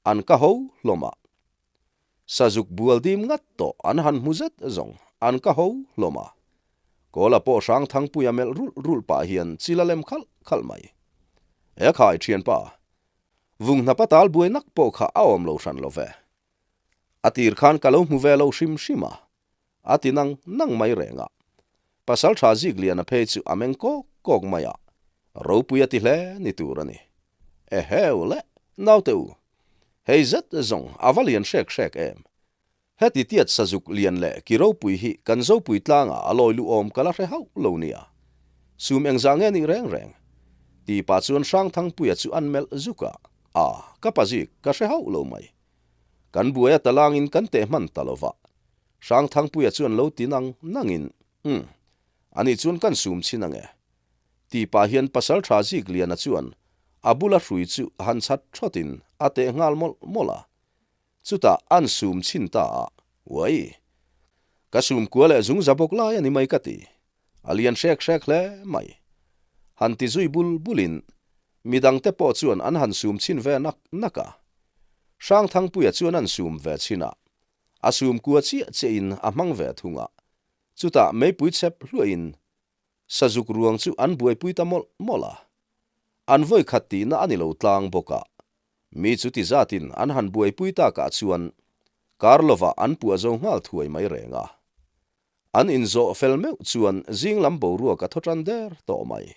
an ka ho hlawm a. Sazuk bual dim ngat tawh an han hmu zet zawng an ka ho hlawm a. Kawla pawh hrang Thangpuia melh rulh rulh pah hian chil a lem khalh khalh mai. E khai thianpa, vung hnapa tal buai nak pawh kha a awm lo hran lo ve. A tir khan ka lo hmu ve lo hrim hrim a, a ti nang nang mai reng a. Pasaltha Zikliana phei chu a meng kawk kawk mai a, ropui a ti hle ni tur a ni. Eheu le, naute u, hei zet zawng a va lian hrek hrek em. Heti tiat sazuk lian leh ki ropui hi kan zopui tlangah a lawi luh awm ka la hre hauh lo nia. Sum engzah nge nih reng reng? Ti pah chuan Hrangthangpuia chu an melh zuk a, A, ka pa zik, ka hre hauh lo mai. Kan buai a talangin kan teh hman ta lo va. Hrangthangpuia chuan lo ti nang nangin, Umm, ani chuan kan sum chhin ange. Ti pah hian Pasaltha Zikliana chuan a bula hrui chu han chhat thawtin a teh nghal mawlh mawlh a. Chutah an sum chhin ta a, Uai! Ka sum kua leh zung za bawk lai a ni mai ka ti. A lian hrek hrek hle mai. Han ti zui bul bulin midangte pawh chuan an han sum chhin ve nak nak a. Hrangthangpuia chuan an sum ve chhin a, a sum kua chiah chiahin a hmang ve thung a. Chutah meipui chep hluahin sazuk ruang chu an buaipui ta mawlh mawlh a. An vawi khat tihna a ni lo tlang bawk a. Mi chu ti zatin an han buaipui takah chuan kar lovah an puah zo nghal thuai mai reng a. An inzawh fel meuh chuan zing lam boruak a thaw tan der tawh mai.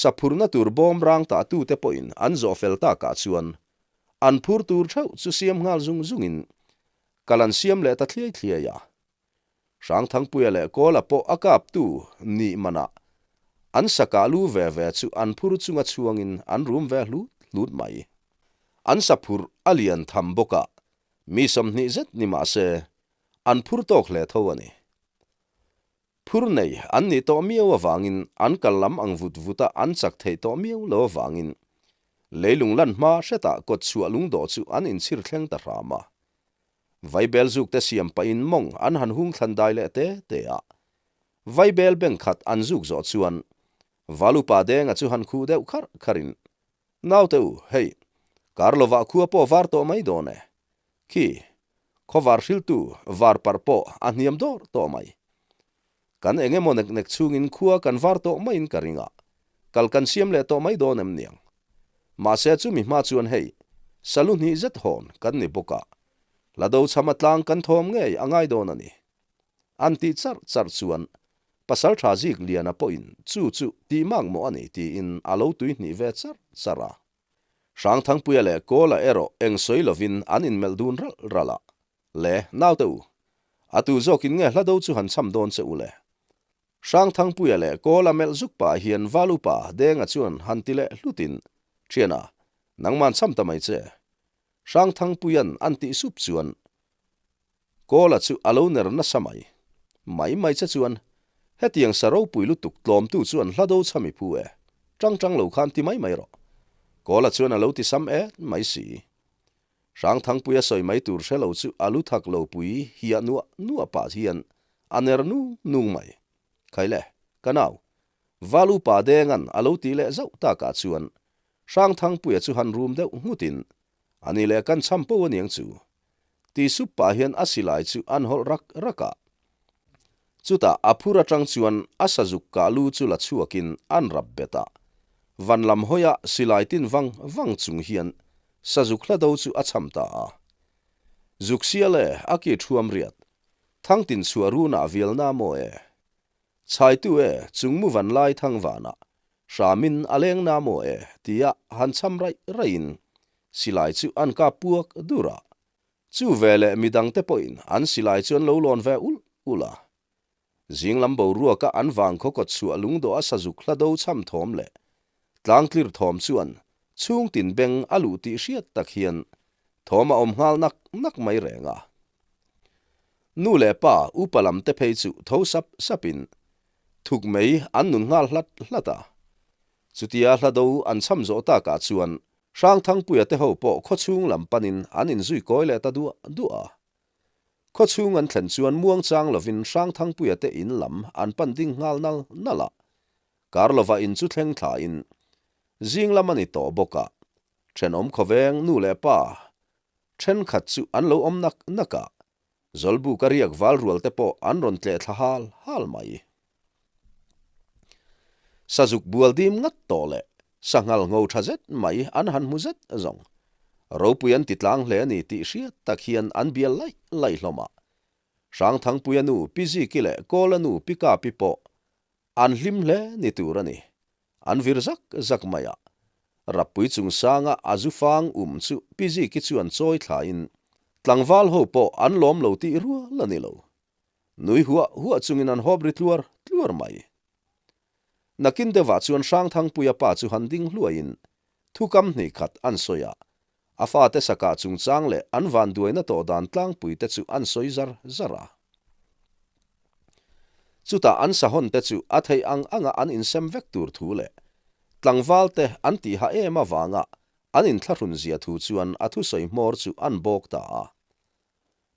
Saphurna tur bawm rang tah tute pawhin an zawh fel takah chuan an phur tur theuh chu siam nghal zung zungin kal an siam leh ta thliai thliai a. Hrangthangpuia leh Kawla pawh a kaptu nih manah an sakah lu ve ve chu an phur chunga chhuangin an rum ve hlut hlut mai. An saphurh a lian tham bawk a, mi 20 zet ni mah se An phur tawk hle tho a ni. Phur nei an nih tawh miau avangin an kal lam ang vut vuta an chak theih tawh miau lo avangin leilung lan hma hretah kawt chhuah lungdawh chu an inchhir thleng ta hram a. Vaibel zuk te siam pahin mawng an han hung thlan dai leh te te a. Vaibel beng khat an zuk zawh chuan Valupa Denga chu han khuh deuh kharh kharhin, Naute u, hei, kar lovah khua pawh var tawh mai dawn e. Khi, khawvar hriltu var parh pawh a hniam dawr tawh mai. Kan eng emaw nek nek chhungin khua kan var tawh maiin ka ring a, kal kan siam leh tawh mai dawn em niang. Mahse chumi hma chuan hei, salu hnih zet hawn kan ni bawk a, hla do chhama tlang kan thawm ngei a ngai dawn a ni. An tih charh charh chuan Pasaltha Zikliana pawhin chu chu tih mak maw a ni tiin a lo tui hnih ve charh charh a. Hrangthangpuia leh Kawla erawh eng sawi lovin an inmelh dun ralh ralh a. Le, naute u, a tu zawkin nge hla do chu han cham dawn che u le? Hrangthangpuia leh Kawla melh zuk pah hian Valupa Denga chuan han ti leh hlutin, Thiana, nangman cham ta mai che. Hrangthangpuia'n an tih sup chuan Kawla chu a lo ner nasa mai. Mai mai che chuan, Hetiang sa ropui lutuk tlawmtu chuan hla do chham i phu e, tang tang lo khan ti mai mai rawh. Kawla chuan a lo ti sam et mai si. Hrangthangpuia sawi mai tur hre lo chu a lu thak lo pui hiah nuah nuah pah hian a ner nung nung mai. Khaile, ka nau, Val upa Denga'n a lo tih leh zauh takah chuan Hrangthangpuia chu han rum deuh nghutin, A ni leh kan cham po aniang chu. Ti sup pah hian a silai chu an hawlh rak rak a. Chutah a phur atang chuan a sazuk kah lu chu la chhuakin an rap bet a. Van lam hawia silai tin vang vang chung hian sazuk hla do chu a cham ta a. Zuk sial e, a ki thuam riat. Thangtin chhuah runah vialna maw e. Chhaitu e, chungmu van lai thang vanah hramin a leng na maw e tia han cham raih raihin silai chu an kap puak dur a. Chu veleh midangte pawhin an silai chu an lo lawn ve ulh ulh a. Zing lam boruaka an vangkhaw kawt chhuah lungdawh a sazuk hla do cham thawm leh tlangtlir thawm chuan chhungtin beng a luh tih hriat tak hian thawm a awm nghal nak nak mai reng a. Nu leh pa upa lam te phei chu tho sap sapin thuk mai an nun nghal hlat hlat a. Chutia hla do an cham zawh takah chuan Hrangthangpuia te ho pawh khawchhung lam panin an inzui kawi leh ta duah duah a. Khawchhung an thlen chuan muangchang lovin Hrangthangpuia te in lam an pan ding nghal nal nal a. Kar lovah in chu thleng thlain zing lam a ni tawh bawk a, thenawm khawveng nu leh pa Thenkhat chu an lo awm nak nak a, Zawlbuk a riak val rual te pawh an rawn tleh thla hal hal mai. Sazuk bual dim ngat tawh leh sanghal ngho tha zet mai an han hmu zet zawng. Ropui an ti tlang hle a ni tih hriat tak hian an bial laih laih hlawm a. Hrangthangpuia nu Pi Ziki leh Kawla nu Pi Kapi pawh An hlim hle ni tur a ni. An vir zak zak mai a. Rappui chungsanga a zu fang um chu Pi Ziki chuan chawi thlain tlangval ho pawh an lawm lo tih rual a ni lo. Nui huah huah chungin an hawp ri tluar tluar mai. Nakin deuhah chuan Hrangthangpuia pa chu han ding hluaiin thukam hnih khat an sawi a, a fate sakah chungchang leh an vanduaina tawh dan tlangpui te chu an sawi zar zar a. Chutah an sahawn te chu a theih ang anga an insem vek tur thu leh tlangval te an tih ha em avanga an inthlahrun zia thu chuan a thusawi hmawr chu an bawk ta a.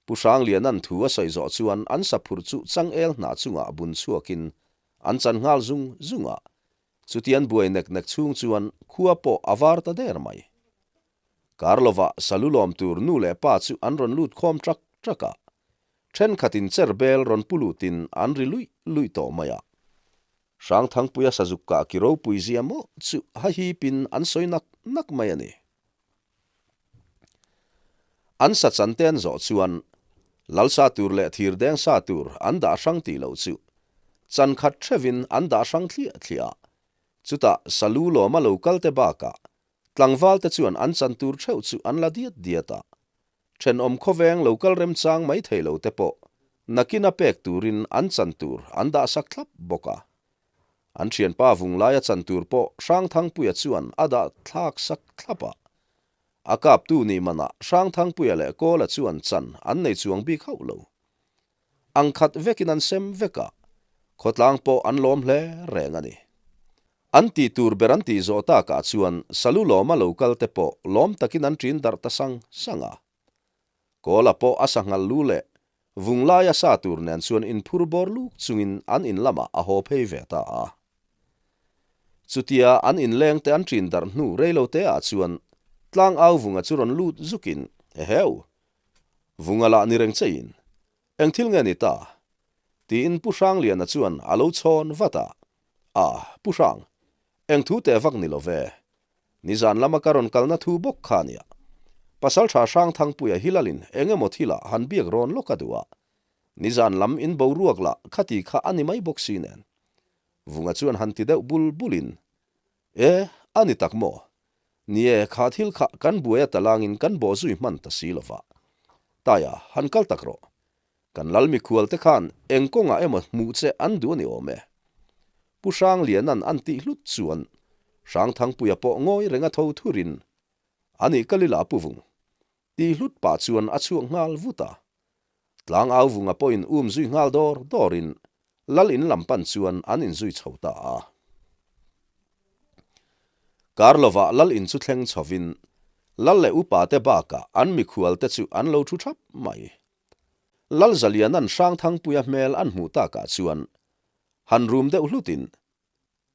Pu Hrangliana'n thu a sawi zawh chuan an saphur chu changel hna chungah bun chhuakin an chan nghal zung zung a, Chutian buai nek nek chhung chuan khua pawh a var ta der mai. Kar lovah salu lawm tur nu leh pa chu an rawn lut khawm ṭak ṭak a. Ṭhenkhatin cher bel rawn pu lutin an ri luih luih tawh mai a. Hrangthangpuia sazuk kah ki ropui zia mawlh chu hahipin an sawi nak nak mai a ni. An sa chan te an zawh chuan lal sa tur leh thir deng sa tur an dah hrang tih loh chu chan khat hrevin an dah hrang thliah thliah a. Chutah salu lawma lo kal te bakah tlangval te chuan an chan tur theuh chu an la diat diat a. Thenawm khawveng lo kal remchang mai thei lo te pawh nakina pek turin an chan tur an dah sak thlap bawk a. An thianpa vunglaia chan tur pawh Hrangthangpuia chuan a dah thlak sak thlap a. A kaptu nih manah Hrangthangpuia leh Kawla chuan chan an nei chuang bik hauh lo. Ang khat vekin an sem vek a, khawtlang pawh an lawm hle reng a ni. An tih tur ber an tih zawh takah chuan Salu lawma lo kal te pawh lawm takin an ṭin darh ta sang sang a. Kawla pawh a sanghal lu leh vunglaia sa tur nen chuan inphur bawr luk chungin an in lamah a haw phei ve ta a. Chutia an inleng te an ṭin darh hnu reilo te ah chuan tlangau vunga chu rawn lut zukin, Eheu! Vunga lah ni reng cheiin, eng thil nge ni ta? Tiin Pu Hrangliana chuan a lo chhawn vat a. A, Pu Hrang, eng thu teh vak ni lo ve. Nizan lama ka rawn kalna thu bawk kha nia. Pasalṭha Hrangthangpuia hi lalin eng emaw thilah han biak rawn lawk a duh a. Nizan lam in boruak lah khati kha a ni mai bawk si nen. Vunga chuan han ti deuh bul bulin, E, a ni tak maw? Ni e, kha thil kha kan buai a talangin kan bawh zui hman ta si lova. Taia, han kal tak rawh. Kan lal mikhual te khan eng kawngah emaw hmuh che an duh a ni awm e. Pu Hrangliana'n an tih hlut chuan Hrangthangpuia pawh ngawi renga tho thurin a nih ka lila pu vung. Tih hlut pah chuan a chhuak nghal vut a. Tlang au vunga pawhin um zui nghal dawr dawrin lal in lam pan chuan an inzui chho ta a. Kar lovah lal in chu thleng chhovin lal leh upa te bakah an mikhual te chu an lo thu thap mai. Lal Zaliana'n Hrangthangpuia hmel an hmuh takah chuan han rum deuh hlutin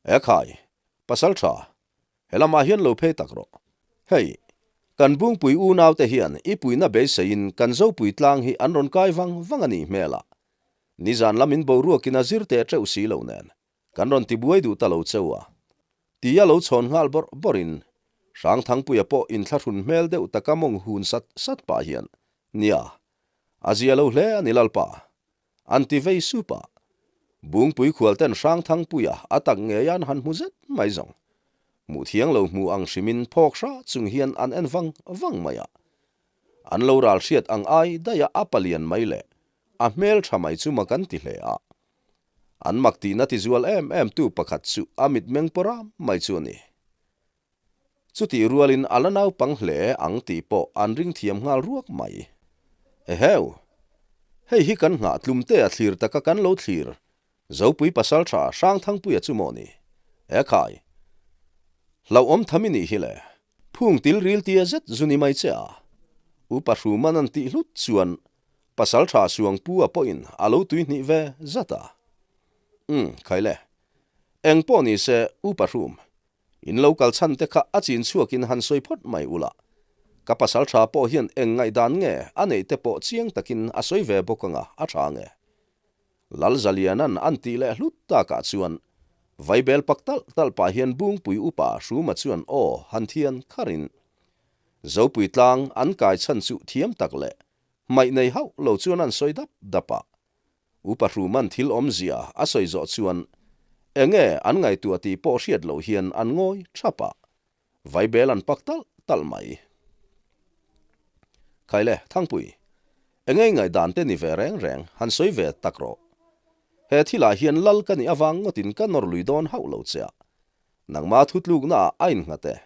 Ekhai, pasal tha, helamah hian lo phei tak rawh. Hei, kan Bungpui unaute hian i puina beiseiin kan Zopui tlang hi an rawn kai vang vang a nih hmel a. Nizan lamin boruakin a zir teh teuh si lo nen, kan rawn tibuai duh ta lo cheu a. Tia lo chhawn nghal bawrh bawrhin, Hrangthangpuia pawh inthlahrun hmel deuh taka mawng hun sat sat pah hian, Nia, a zia lo hle a ni Lalpa, An ti vei sup a. Bungpui khualten Hrangthangpuia a tak ngei an han hmu zet mai zawng. Hmuh thiang lo hmu ang hrimin phawk hra chung hian an en vang vang mai a. An lo ral hriat ang ai daih a a palian mai leh a hmel tha mai chu mak an ti hle a. An mak tihna tizual em em tu pakhat chu a mitmeng pawram mai chu a ni. Chutih rualin a la naupang hle ang tih pawh an ring thiam nghal ruak mai. Eheu! Hei hi kan nghah tlum te a thlir taka kan lo thlir Zopui pasaltha Hrangthangpuia chu maw ni? Ekhai! Hlauhawm tham i nih hi le. Phung til ril tia zet zu ni mai che a. Upa Hruman an tih hlut chuan pasaltha Suangpu-a pawhin a lo tuihnih ve zat a. Umm, khai le. Eng pawh ni se Upa Hrum, In lo kal chhan te kha a chin chhuakin han sawi phawt mai ula. Ka pasal tha pawh hian eng ngaihdan nge a neih te pawh chiang takin a sawi ve bawk anga a tha nge. Lal Zaliana'n an tih leh hlut takah chuan Vaibel pak talh talh pah hian Bungpui upa Hruma chuan aw han thian kharin Zopui tlang an kai chhan chu thiam tak leh hmaih nei hauh lo chuan an sawi dap dap a. Upa Hruman thil awmzia a sawi zawh chuan enge an ngaihtuah tih pawh hriat loh hian an ngawi thap a, Vaibel an pak talh talh mai. Khaile, Thangpui, enge i ngaihdan te ni ve reng reng, han sawi ve tak rawh. He thilah hian lal ka nih avang ngawtin ka nawr lui dawn hauh lo che a, nangma thutlukna ah a innghat e.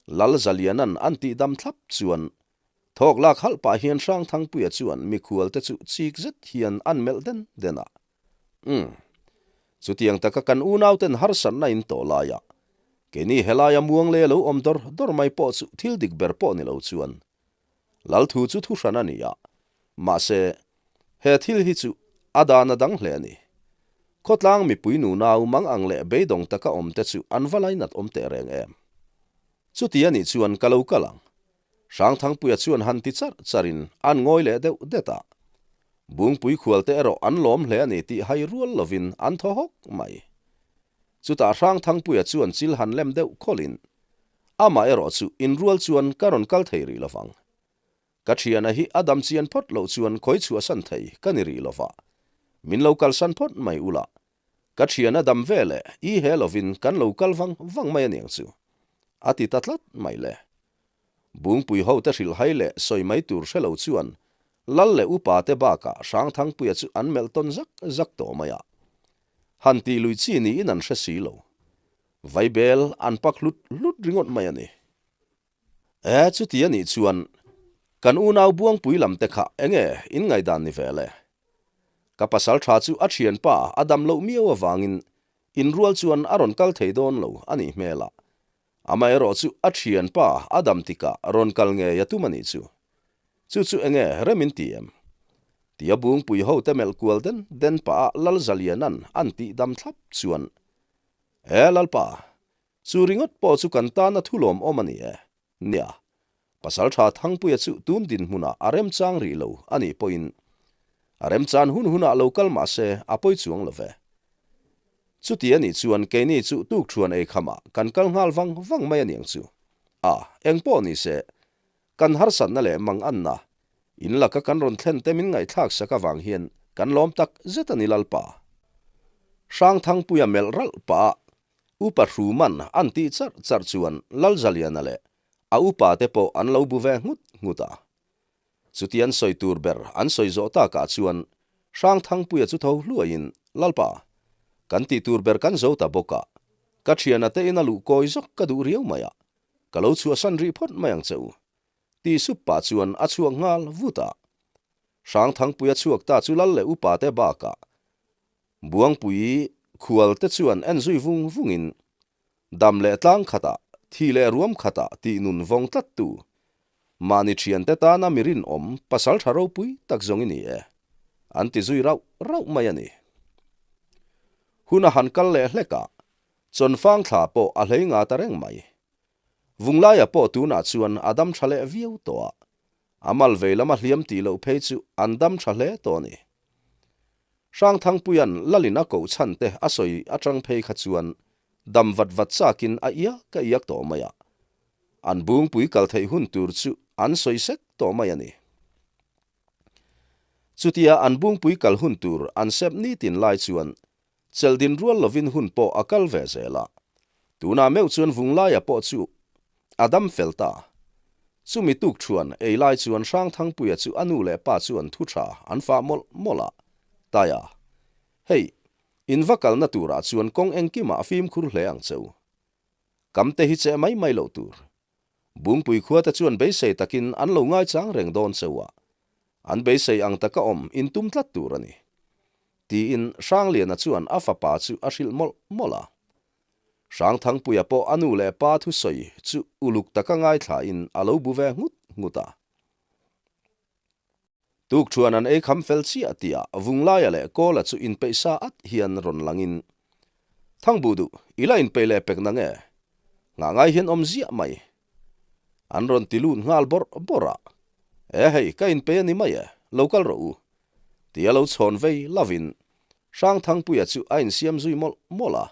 Lal Zaliana'n an tihdam thlap chuan Thawk lak halh pah hian Hrangthangpuia chuan mikhual te chu chik zet hian an melh den den a. Umm. Chutiang taka kan unauten harsatna in tawh laia keini helaia muang leh lo awm dawr dawr mai pawh chu thil dik ber pawh ni lo chuan Lal thu chu thu hran a ni a, mahse he thil hi chu a dan a dang hle a ni. Khawtlang mipui nunau mang ang leh beidawng taka awm te chu an va lainat awm teh reng em. Chuti a nih chuan ka lo kal ang. Hrangthangpuia chuan han ti charh charhin an ngawi leh deuh det a. Bungpui khualte erawh an lawm hle a ni tih hai rual lovin an thaw hawk mai. Chutah Hrangthangpuia chuan chil han lem deuh khawlhin, Amah erawh chu inrual chuan ka rawn kal thei rih lovang. Ka thiana hi a dam chian phawt loh chuan khawi chhuahsan thei ka ni rih lova. Min lo kalsan phawt mai ula. Ka thiana dam ve leh i he lovin kan lo kal vang vang mai aniang chu. A ti ta tlat mai le. Bungpui ho te hrilh hai leh sawi mai tur hre lo chuan Lal leh upa te bakah Hrangthangpuia chu an melh tawn zak zak tawh mai a. Han tih lui chi niin an hre si lo. Vaibel an pak hlut hlut ringawt mai a ni. E, chuti a nih chuan kan unau Buangpui lam te kha enge in ngaihdan ni ve le? Ka pasal tha chu a thianpa a dam loh miau avangin inrual chuan a rawn kal thei dawn lo a nih hmel a. Amaherawh chu a thianpa a dam tikah rawn kal ngei a tum a nih chu. Chu chu enge rem in ti em? Tia Bungpui ho te melh kual den den pah a Lalzaliana'n an tih dam thlap chuan, E Lalpa, chu ringawt pawh chu kan tana thulawm awm a ni e. Nia, Pasalṭha Thangpuia chu tun dinhmunah a remchang rih lo a nih pawhin a remchan hun hunah lo kal mah se a pawi chuang lo ve. Chuti a nih chuan keini chu tukṭhuan ei khamah kan kal nghal vang vang mai a niang chu. A, eng pawh ni se, kan harsatna leh manganna in laka kan rawn thlen te min ngaihthlak sak avang hian kan lawm tak zet a ni Lalpa. Hrangthangpuia melh ralh pah a. Upa Hruman an tih charh charh chuan Lalzaliana leh a upa te pawh an lo bu ve nghut nghut a. Chuti an sawi tur ber an sawi zawh takah chuan Hrangthangpuia chu tho hluaiin, Lalpa, kan tih tur ber kan zo ta bawk a, ka thiana te ina luh kawi zawk ka duh riau mai a, ka lo chhuahsan rih phawt mai ang che u, ti sup pah chuan a chhuak nghal vut a. Hrangthangpuia chhuak ta chu lal leh upa te bakah Buangpui khual te chuan en zui vung vungin Dam leh tlang khatah, thi leh ruam khatah tih nun vawng tlat tu. Mahni thiante tana mi rinawm pasal tha ropui tak zawng i ni e. An ti zui rauh rauh mai a ni. Hun a han kal leh hlek a, chawnfang thla pawh a hlei nga ta reng mai. Vunglaia pawh tunah chuan a dam tha leh viau tawh a, a mal vei lama hliam tih loh phei chu an dam tha hle tawh a ni. Hrangthangpuia'n Lalin a koh chhan te a sawi atang phei kha chuan dam vat vat chakin a iak a iak tawh mai a. An bungpui kal theih hun tur chu an sawi sek tawh mai a ni. Chutia an bungpui kal hun tur an sep nitin lai chuan chelh din rual lovin hun pawh a kal ve zel a. Tunah meuh chuan Vunglaia pawh chu a dam fel ta. Chumi tuk thuan ei lai chuan Hrangthangpuia chu a nu leh pa chuan thu tha an fah mawlh mawlh a. Taia, hei, in va kalna turah chuan kawng engkimah fimkhur hle ang che u. Kam te hi cheh mai mai loh tur. Bungpui khua te chuan beisei takin an lo ngaichang reng dawn cheu a, an beisei ang taka awm in tum tlat tur a ni. Tiin Hrangliana chuan a fapa chu a hrilh mawlh mawlh a. Hrangthangpuia pawh a nu leh pa thusawi chu uluk taka ngaithlain a lo bu ve nghut nghut a. Tukṭhuan an ei kham fel chiah tihah Vunglaia leh Kawla chu inpeih sa at hian rawn langin, Thangbu duh, i la inpeih leh pek na nge? Nghah ngai hian awm ziah mai. An rawn ti lut nghal bawrh bawrh a, E hei, ka inpeih a ni mai e, lo kal rawh u. Tia lo chhawn vei lovin Hrangthangpuia chu a insiam zui mawlh mawlh a.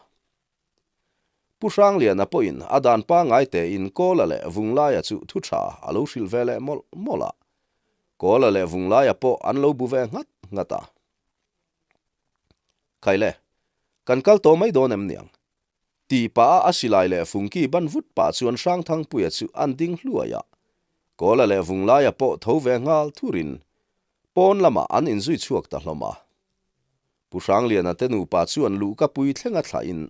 Pu Hrangliana pawhin a dan pangngai tein Kawla leh Vunglaia chu thu tha a lo hrilh ve leh mawlh mawlh a. Kawla leh Vunglaia pawh an lo bu ve nghat nghat a. Khaile, kan kal tawh mai dawn em niang? Tih pah a a silai leh fungki ban vut pah chuan Hrangthangpuia chu an ding hluai a. Kawla leh Vunglaia pawh tho ve nghal thurin pawn lamah an inzui chhuak ta hlawm a. Pu Hrangliana te nupa chuan luhka pui thlenga thlahin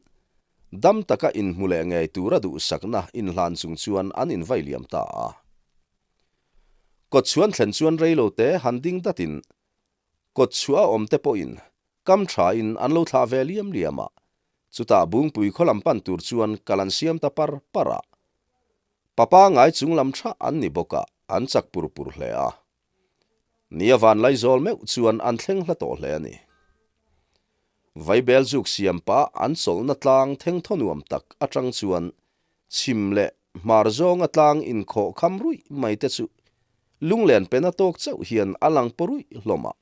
dam taka inhmu leh ngei tura duhsakna inhlan chung chuan an invai liam ta a. Kawtchhuan thlen chuan reilo te han ding datin kawtchhuah a awm te pawhin kam thain an lo thlah ve liam liam a, chutah Bungpui khaw lam pan tur chuan kal an siam ta par par a. Papa ngai chung lam tha an ni bawk a, an chak pur pur hle a. Nia van Laizawl meuh chuan an thleng hla tawh hle a ni. Vaibel zuk siam pah an chawlhna tlang thengthaw nuam tak atang chuan chhim leh hmar zawnga tlang inkhawh kham ruih mai te chu lunglen pena tawk chauh hian a lang paw ruih hlawm a.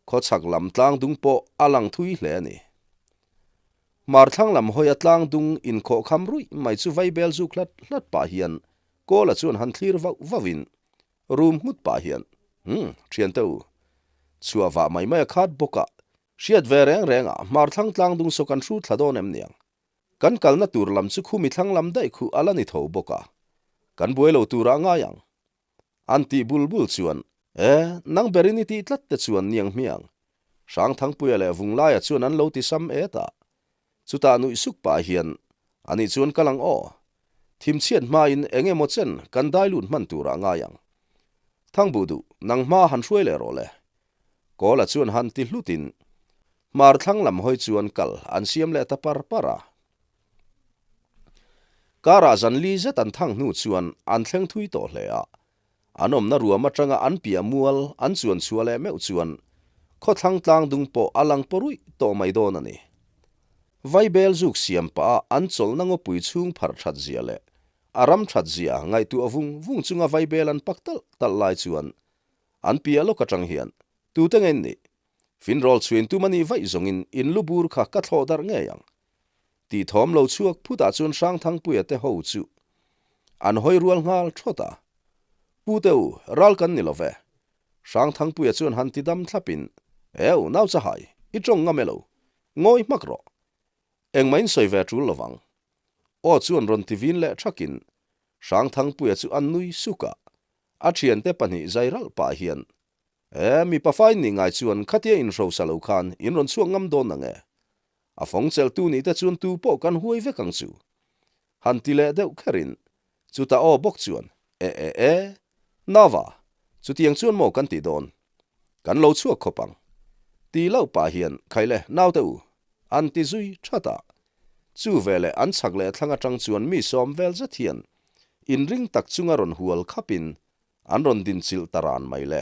Khawchhak lam tlang dung pawh a lang thui hle a ni. Hmar thlang lam hawia tlang dung inkhawh kham ruih mai chu vaibel zuk hlat hlat pah hian Kawla chuan han thlir vauh vauhin Room nghut pah hian, Umm, thiante u, chhuah vah mai mai a khat bawk a, hriat ve reng reng ah hmar thlang tlang dung saw kan hrut thla dawn em niang? Kan kalna tur lam chu khumi thlang lam daih khuh a la ni tho bawk a, kan buai lo turah ngai ang. An tih bul bul chuan, E, nang berin i tih tlat te chuan niang hmiang. Hrangthangpuia leh Vunglaia chuan an lo ti sam et a, Chutah nuih suk pah hian, Ani chuan kal ang aw. Thimchhiat hmain eng emaw chen kan dai lut hman turah ngai ang. Thangbuh duh, nang hma han hruai leh rawh le. Kawla chuan han ti hlutin hmar thlang lam hawi chuan kal an siam leh ta par par a. Karah zan li zet an thang hnu chuan an thleng thui tawh hle a. An awmna ruam atanga an piah mual an chuan chhuah leh meuh chuan khawthlang tlang dung pawh a lang pawruih tawh mai dawn a ni. Vaibel zuk siam pah a an chawlhna ngawpui chhung pharh that zia leh a ram that zia ngaihtuah vung vung chunga vaibel an pak talh talh lai chuan an piah lawk atang hian tute nge in nih? Finrawl chhuin tum a nih vaih zawngin in lu bur kha ka thlawh darh ngei ang. Tih thawm lo chhuak phutah chuan Hrangthangpuia te ho chu an hawi rual nghal thawt a. Pu te u, ral kan ni lo ve. Hrangthangpuia chuan han ti dam thlapin, Eu, nau chahai, i tawng ngam e lo. Ngawi hmak rawh. Engmah in sawi ve tul lovang. Aw chuan rawn ti vin leh thakin Hrangthangpuia chu a nui suk a, a thiante pahnih zai ralh pah hian, E, mipa fain nih ngai chuan khatia inhrosa lo khan in rawn chhuak ngam dawn ang e. A fawng chelhtu nih te chuan tu pawh kan huai vek ang chu. Han ti leh deuh kherin, chutah aw bawk chuan, E e e, Nava, chutiang chuan maw kan tih dawn? Kan lo chhuak khawp ang. Ti loh pah hian, Khaile, naute u, an ti zui that a. Chu veleh an chhak leh thlang atang chuan mi sawm vel zet hian inring tak chunga rawn hual khapin an rawn dinchilh ta ran mai le.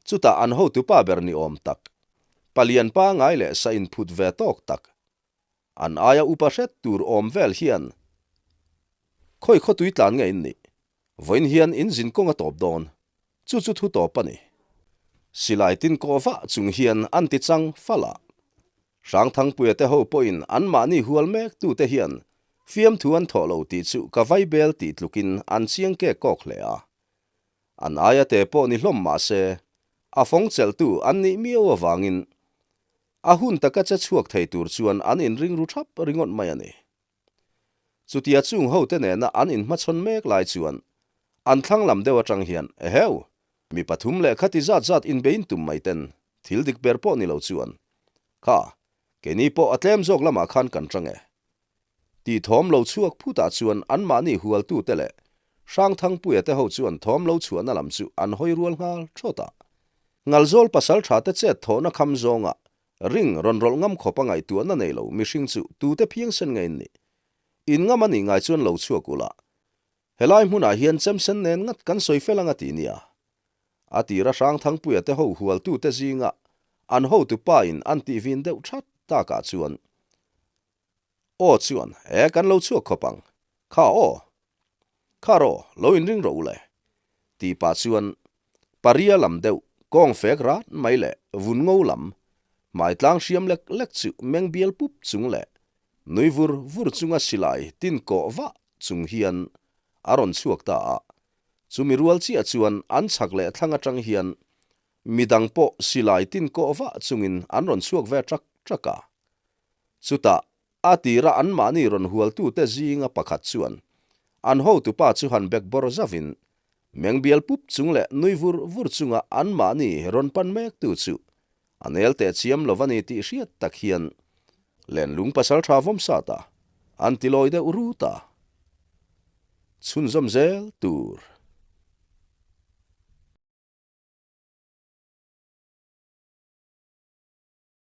Chutah an hotupa ber ni awm tak, palian pangai leh sa inphut ve tawk tak, an aia upa hret tur awm vel hian khawi khawtui tlan nge in nih? Vawiin hian in zin kawng a tawp dawn, chu chu thu tawp a ni. Silai tin kawh vah chung hian an ti chang fal a. Hrangthangpuia te ho pawhin anmahni hual mek tute hian fiamthu an thawh lo tih chu ka vaibel tih tlukin an chiang kek kawk hle a. An aia te pawh ni hlawm mah se, a fawng chelhtu an nih miau avangin a hun taka che chhuak thei tur chuan an inring ru thap ringawt mai a ni. Chutia chung hote nena an inhmachhawn mek lai chuan an thlang lam deuh atang hian, Eheu! Mi pathum leh khati zat zat inbein tum mai ten thil dik ber pawh ni lo chuan, Kha, keini pawh a tlem zawk lamah khan kan tang e. Tih thawm lo chhuak phutah chuan anmahni hualtute leh Hrangthangpuia te ho chuan thawm lo chhuahna lam chu an hawi rual nghal thawt a. Ngalzawl pasaltha te chet thawhna kham zawnga Ring rawn rawlh ngam khawp a ngaihtuahna nei lo mihring chu tute phiangsen nge in nih? In ngam a nih ngai chuan lo chhuak ula. Helai hmunah hian chemsen nen ngat kan sawi fel ang a ti nia. A tira Hrangthangpuia te ho hualtute zinga an hotu pa in an tih vin deuh that takah chuan Aw chuan, E kan lo chhuak khawp ang. Kha aw. Kha rawh, lo inring rawh u le. Tih pah chuan paria lam deuh, kawng fek rat mai leh vun ngo lam, hmai tlang hriam lek lek chu meng bial pup chung leh nui vur vur chunga silai tin kawh vah chung hian a rawn chhuak ta a. Chumi rual chiah chuan an chhak leh thlang atang hian midang pawh silai tin kawh vah chungin an rawn chhuak ve ṭak ṭak a. Chutah, a tira anmahni rawn hualtute zinga pakhat chuan an hotupa chu han bek bawr zavin, meng bial pup chung leh nui vur vur chunga anmahni rawn pan mektu chu a nel teh chiam lo a ni tih hriat tak hian lenlung pasaltha vawm sat a, an ti lawi deuh rut a. Chhunzawm zel tur.